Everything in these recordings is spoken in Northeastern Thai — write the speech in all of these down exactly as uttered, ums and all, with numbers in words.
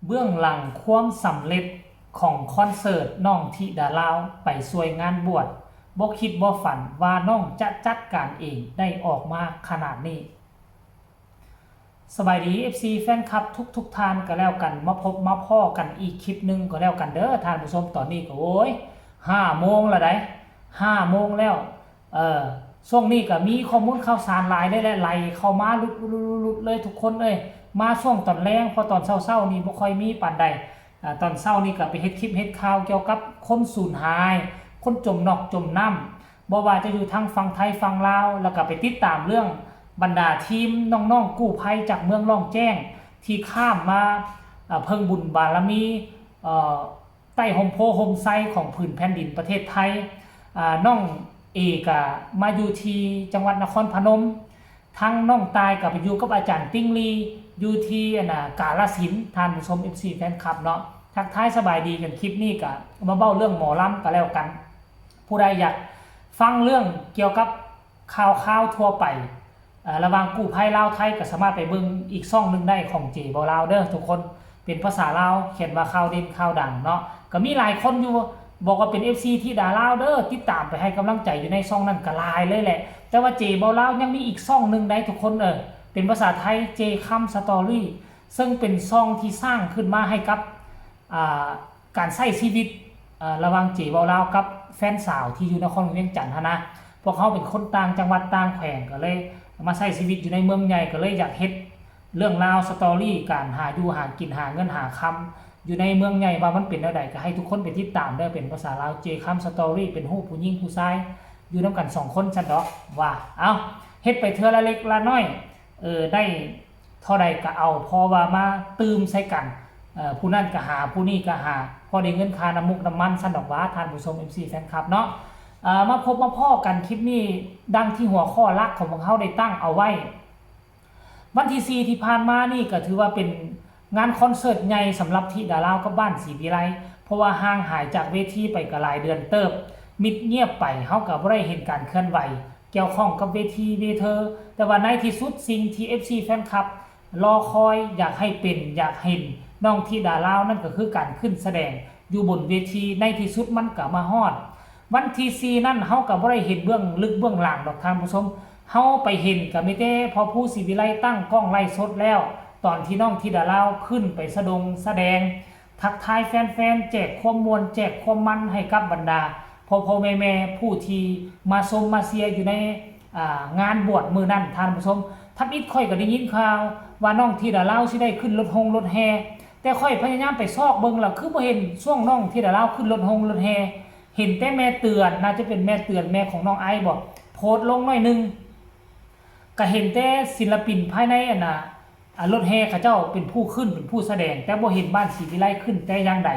เบื้องหลังความสำเร็จของคอนเสิร์ตน้องธิดาลาวไปช่วยงานบวช บ่คิดบ่ฝันว่าน้องจะจัดการเองได้ออกมาขนาดนี้ สบายดี เอฟซี แฟนคลับทุกๆท่านก็แล้วกัน มาพบมาพ้อกันอีกคลิปหนึ่งก็แล้วกันเด้อท่านผู้ชม ตอนนี้ก็โอ้ย ห้าโมงแล้วได๋ ห้าโมงแล้ว เออ ช่วงนี้ก็มีข้อมูลข่าวสารหลายเลยแหละ ไหลเข้ามาลุดๆๆๆเลยทุกคนเอ้ย มาช่วงตอนแลง เพราะตอนเช้าๆนี่บ่ค่อยมีปานใด อ่า ตอนเช้านี่ก็ไปเฮ็ดคลิปเฮ็ดข่าวเกี่ยวกับคนสูญหาย คนจมนอกจมน้ำ บ่ว่าจะอยู่ทางฝั่งไทยฝั่งลาว แล้วก็ไปติดตามเรื่องบรรดาทีมน้องๆกู้ภัยจากเมืองล่องแจ้ง ที่ข้ามมา อ่า เพิ่งบุญบารมี เอ่อ ใต้ฮ่มโพธิ์ฮ่มไทรของผืนแผ่นดินประเทศไทย อ่า น้องเอก็มาอยู่ที่จังหวัดนครพนม ทั้งน้องตายก็ไปอยู่กับอาจารย์ติ๊งลี อยู่ที่อันน่ะกาฬสินธุ์ ท่านผู้ชม เอฟซี แฟนคลับเนาะ ทักทายสบายดีกัน คลิปนี้ก็มาเว้าเรื่องหมอลำก็แล้วกัน ผู้ใดอยากฟังเรื่องเกี่ยวกับข่าวคราวทั่วไป เอ่อ ระหว่างกู้ภัยลาวไทยก็สามารถไปเบิ่งอีกช่องหนึ่งได้ของเจบ่าวลาวเด้อทุกคน เป็นภาษาลาว เขียนว่าข่าวเด่นข่าวดังเนาะ ก็มีหลายคนอยู่บอกว่าเป็น เอฟซี ธิดาลาวเด้อ ติดตามไปให้กำลังใจอยู่ในช่องนั้นก็หลายเลยแหละ แต่ว่าเจบ่าวลาวยังมีอีกช่องหนึ่งได้ทุกคน เออ เป็นภาษาไทย เจคำสตอรี่ ซึ่งเป็นช่องที่สร้างขึ้นมาให้กับ อ่า การใช้ชีวิต อ่า ระหว่างเจบ่าวลาวกับแฟนสาวที่อยู่นครหลวงเวียงจันทน์หั้นนะ พวกเขาเป็นคนต่างจังหวัดต่างแขวงก็เลยมาใช้ชีวิตอยู่ในเมืองใหญ่ ก็เลยอยากเฮ็ดเรื่องราวสตอรี่การหาอยู่หากินหาเงินหาคำอยู่ในเมืองใหญ่ว่ามันเป็นแนวใด ก็ให้ทุกคนไปติดตามเด้อ เป็นภาษาลาว เจคำสตอรี่ เป็นรูปผู้หญิงผู้ชายอยู่นำกันสองคนซั้นดอกว่า เอ้า เฮ็ดไปเทื่อละเล็กละน้อย เออ ได้เท่าใดก็เอา เพราะว่ามาตื่มใส่กัน เอ่อ ผู้นั้นก็หา ผู้นี้ก็หา พอได้เงินค่าน้ำมุกน้ำมันซั้นดอกว่า ท่านผู้ชม เอฟซี แฟนคลับเนาะ เอ่อ มาพบมาพ้อกันคลิปนี้ ดังที่หัวข้อหลักของพวกเราได้ตั้งเอาไว้ วันที่สี่ที่ผ่านมานี่ก็ถือว่าเป็นงานคอนเสิร์ตใหญ่สำหรับธิดาลาวกับบ้านศรีวิไล เพราะว่าห่างหายจากเวทีไปก็หลายเดือนเติบ มิดเงียบไป เฮาก็บ่ได้เห็นการเคลื่อนไหว เกี่ยวข้องกับเวทีเวเทอ แต่ว่าในที่สุดสิ่งที่ เอฟซี แฟนคลับรอคอย อยากให้เป็น อยากเห็นน้องธิดาลาว นั่นก็คือการขึ้นแสดงอยู่บนเวที ในที่สุดมันก็มาฮอด วันที่สี่นั่นเฮาก็บ่ได้เห็นเบื้องลึกเบื้องหลังดอกท่านผู้ชม เฮาไปเห็นก็มีแต่พ่อภูศรีวิไลตั้งกล้องไลฟ์สดแล้ว ตอนที่น้องธิดาลาวขึ้นไปสะดงแสดง ทักทายแฟนๆ แจกความม่วนแจกความมันให้กับบรรดาพ่อๆ แม่ๆ ผู้ที่มาชมมาเชียร์อยู่ใน อ่า งานบวชมื้อนั้น ท่านผู้ชม ทำอิดข้อยก็ได้ยินข่าวว่าน้องธิดาลาวสิได้ขึ้นรถฮงรถแห่ แต่ข้อยพยายามไปซอกเบิ่งแล้วคือบ่เห็นช่วงน้องธิดาลาวขึ้นรถฮงรถแห่ เห็นแต่แม่เตือน น่าจะเป็นแม่เตือน แม่ของน้องไอซ์บ่ โพสต์ลงหน่อยหนึ่ง ก็เห็นแต่ศิลปินภายในอันน่ะ อ่ะ รถแห่เขาเจ้าเป็นผู้ขึ้นเป็นผู้แสดง แต่บ่เห็นบ้านศรีวิไลขึ้นแต่อย่างใด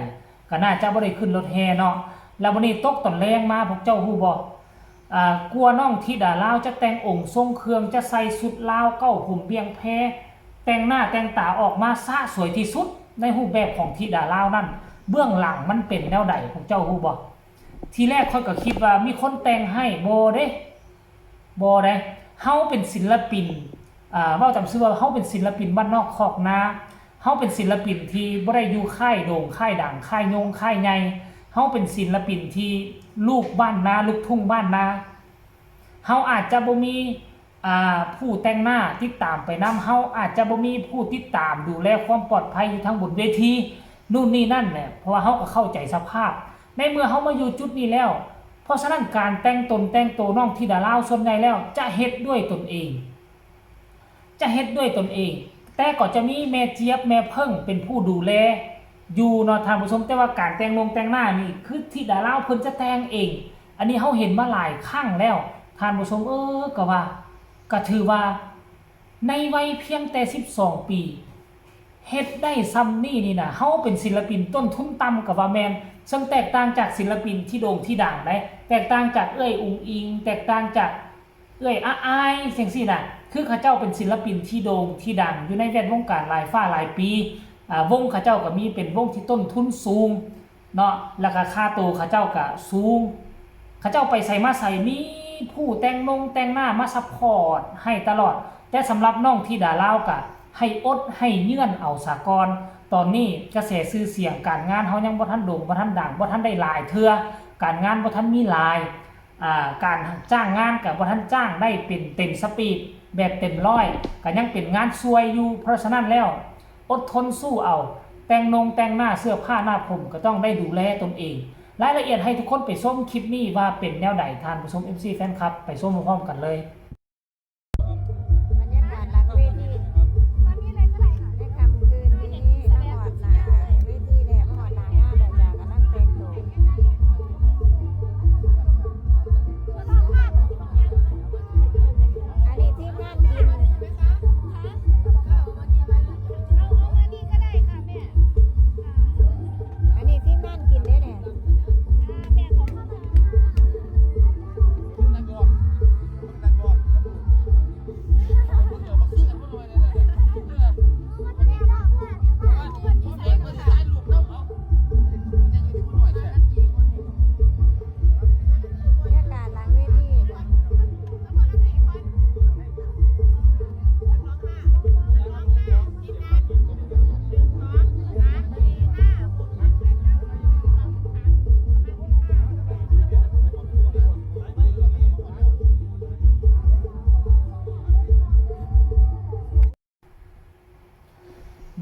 ก็น่าจะบ่ได้ขึ้นรถแห่เนาะ แล้ววันนี้ตกตอนแลงมาพวกเจ้าฮู้บ่ อ่า กว่าน้องธิดาลาวจะแต่งองค์ทรงเครื่อง จะใส่ชุดลาวเก๊าผมเวียงแพ แต่งหน้าแต่งตาออกมาสะสวยที่สุดในรูปแบบของธิดาลาวนั่น เบื้องหลังมันเป็นแนวใดพวกเจ้าฮู้บ่ ทีแรกข้อยก็คิดว่ามีคนแต่งให้ บ่เด้ บ่ได้ เฮาเป็นศิลปิน อ่า เว้าตามซื่อว่าเฮาเป็นศิลปินบ้านนอกคอกนา เฮาเป็นศิลปินที่บ่ได้อยู่ค่ายโด่งค่ายดังค่ายโย่งค่ายใหญ่ เฮาเป็นศิลปินที่ลูกบ้านนา ลูกทุ่งบ้านนา เฮาอาจจะบ่มี อ่า ผู้แต่งหน้าติดตามไปนำ เฮาอาจจะบ่มีผู้ติดตามดูแลความปลอดภัยอยู่ทางบนเวที นู่นนี่นั่นแหละ เพราะว่าเฮาก็เข้าใจสภาพ ในเมื่อเฮามาอยู่จุดนี้แล้ว เพราะฉะนั้นการแต่งตนแต่งตัวน้องธิดาลาวส่วนใหญ่แล้วจะเฮ็ดด้วยตนเอง จะเฮ็ดด้วยตนเอง แต่ก็จะมีแม่เจี๊ยบแม่เพิ่งเป็นผู้ดูแลอยู่เนาะท่านผู้ชม แต่ว่าการแต่งนงแต่งหน้านี่คือธิดาลาวเพิ่นจะแต่งเอง อันนี้เฮาเห็นมาหลายครั้งแล้ว ท่านผู้ชม เออ ก็ว่า ก็ถือว่าในวัยเพียงแต่สิบสองปี เฮ็ดได้ส่ำนี้นี่นะ เฮาเป็นศิลปินต้นทุนต่ำก็ว่าแม่น ซึ่งแตกต่างจากศิลปินที่โด่งที่ดังได้ แตกต่างจากเอื้อยอุ๋งอิ๋ง แตกต่างจากเอื้อยอาอายจั่งซี้นะ คือเขาเจ้าเป็นศิลปินที่โด่งที่ดังอยู่ในแวดวงการหลายฟ้าหลายปี อ่า วงเขาเจ้าก็มีเป็นวงที่ต้นทุนสูงเนาะ แล้วก็ค่าตัวเขาเจ้าก็สูง เขาเจ้าไปไสมาไสมีผู้แต่งนงแต่งหน้ามาซัพพอร์ตให้ตลอด แต่สำหรับน้องธิดาลาวก็ ให้อดให้เยื่อนเอาสาก่อน ตอนนี้กระแสชื่อเสียงการงานเฮายังบ่ทันโด่ง บ่ทันดัง บ่ทันได้หลายเทื่อ การงานบ่ทันมีหลาย อ่า การจ้างงานก็บ่ทันจ้างได้เป็นเต็มสปีด แบบเต็มร้อย ก็ยังเป็นงานส่วยอยู่ เพราะฉะนั้นแล้ว อดทนสู้เอา แต่งนงแต่งหน้า เสื้อผ้าหน้าผมก็ต้องได้ดูแลตนเอง รายละเอียดให้ทุกคนไปชมคลิปนี้ว่าเป็นแนวใด ท่านผู้ชม เอฟซี แฟนคลับ ไปชมพร้อมๆกันเลย บรรยากาศหลังเวที ในค่ำคืนนี้ มาฮอดหน้าเวทีแล้ว มาฮอดหน้างานแล้วจ้ะ กำลังแต่งตัว อันนี้ทีมงานกิน อันนี้ทีมงานกินเด้เนี่ย บรรยากาศหลังเวที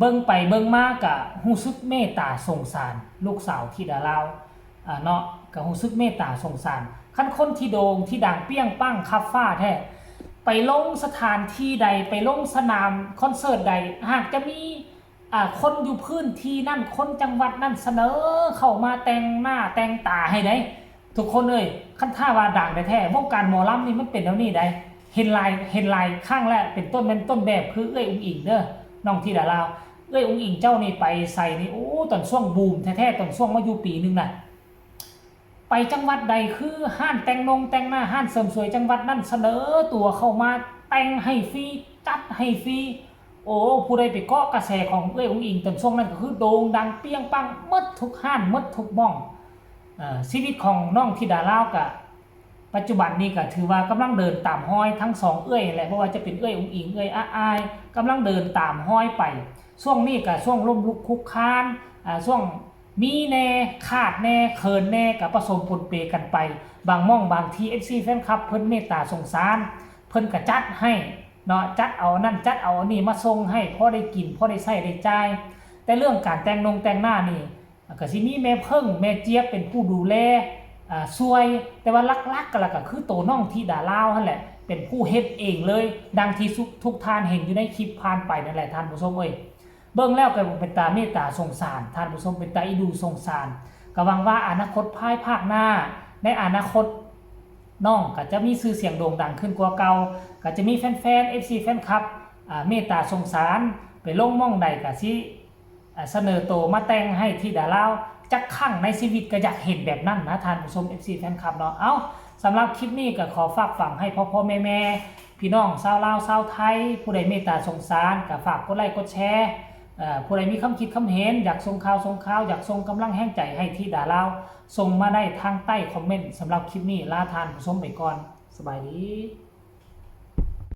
เบิ่งไปเบิ่งมาก็รู้สึกเมตตาสงสารลูกสาวธิดาลาว อ่า เนาะ ก็รู้สึกเมตตาสงสาร คันคนที่โด่งที่ดังเปรี้ยงปังคับฟ้าแท้ ไปลงสถานที่ใด ไปลงสนามคอนเสิร์ตใด หากจะมี อ่า คนอยู่พื้นที่นั่น คนจังหวัดนั่นเสนอเข้ามาแต่งหน้าแต่งตาให้ได๋ ทุกคนเอ้ย คันถ้าว่าดังแท้ๆ วงการหมอลำนี่มันเป็นแนวนี้ได๋ เห็นหลาย เห็นหลายครั้งแล้ว เป็นต้น แม่นต้นแบบคือเอื้อยอุ๋งอิ๋งเด้อ น้องธิดาลาว เอื้อยอุ๋งอิ๋งเจ้านี่ไปไสนี่ โอ้ ตอนช่วงบูมแท้ๆ ตอนช่วงมาอยู่ปีหนึ่งน่ะ ไปจังหวัดใดคือร้านแต่งนงแต่งหน้า ร้านเสริมสวยจังหวัดนั้นเสนอตัวเข้ามาแต่งให้ฟรี จัดให้ฟรี โอ้ ผู้ใดไปเกาะกระแสของเอื้อยอุ๋งอิ๋งตอนช่วงนั้นก็คือโด่งดังเปรี้ยงปังหมดทุกร้านหมดทุกหม่อง เอ่อ ชีวิตของน้องธิดาลาวก็ ปัจจุบันนี้ก็ถือว่ากำลังเดินตามฮอยทั้งสองเอื้อยแหละ บ่ว่าจะเป็นเอื้อยอุ๋งอิ๋ง เอื้อยอ้าอ้าย กำลังเดินตามฮอยไป ช่วงนี้ก็ช่วงล้มลุกคลุกคลาน อ่า ช่วงมีแหน่ ขาดแหน่ เขินแหน่ ก็ผสมปนเปกันไป บางหม่องบางที เอฟซี แฟนคลับเพิ่นเมตตาสงสาร เพิ่นก็จัดให้เนาะ จัดเอานั่นจัดเอาอันนี้มาส่งให้ พอได้กิน พอได้ใช้ได้จ่าย แต่เรื่องการแต่งนงแต่งหน้านี่ ก็สิมีแม่เพิ่ง แม่เจี๊ยบเป็นผู้ดูแล อ่า ช่วย แต่ว่าหลักๆ ก็แล้วก็คือโตน้องธิดาลาวหั่นแหละ เป็นผู้เฮ็ดเองเลย ดังที่ทุก ทุกท่านเห็นอยู่ในคลิปผ่านไปนั่นแหละ ท่านผู้ชมเอ้ย เบิ่งแล้วก็เป็นตาเมตตาสงสาร ท่านผู้ชม เป็นตาอีดูสงสาร ก็หวังว่าอนาคตภายภาคหน้า ในอนาคต น้องก็จะมีชื่อเสียงโด่งดังขึ้นกว่าเก่า ก็จะมีแฟนๆ เอฟซี แฟนคลับ อ่า เมตตาสงสาร ไปลงหม่องใดก็สิ อ่า เสนอโตมาแต่งให้ธิดาลาวจักครั้งในชีวิต ก็อยากเห็นแบบนั้นนะ ท่านผู้ชม เอฟซี แฟนคลับเนาะ เอ้า สำหรับคลิปนี้ก็ขอฝากฝังให้พ่อๆ แม่ๆ พี่น้องชาวลาวชาวไทย ผู้ใดเมตตาสงสารก็ฝากกดไลค์กดแชร์ เอ่อ ผู้ใดมีความคิดความเห็น อยากส่งข่าวส่งข่าว อยากส่งกำลังแฮงใจให้ธิดาลาว ส่งมาได้ทางใต้คอมเมนต์ สำหรับคลิปนี้ลาท่านผู้ชมไปก่อน สบายดี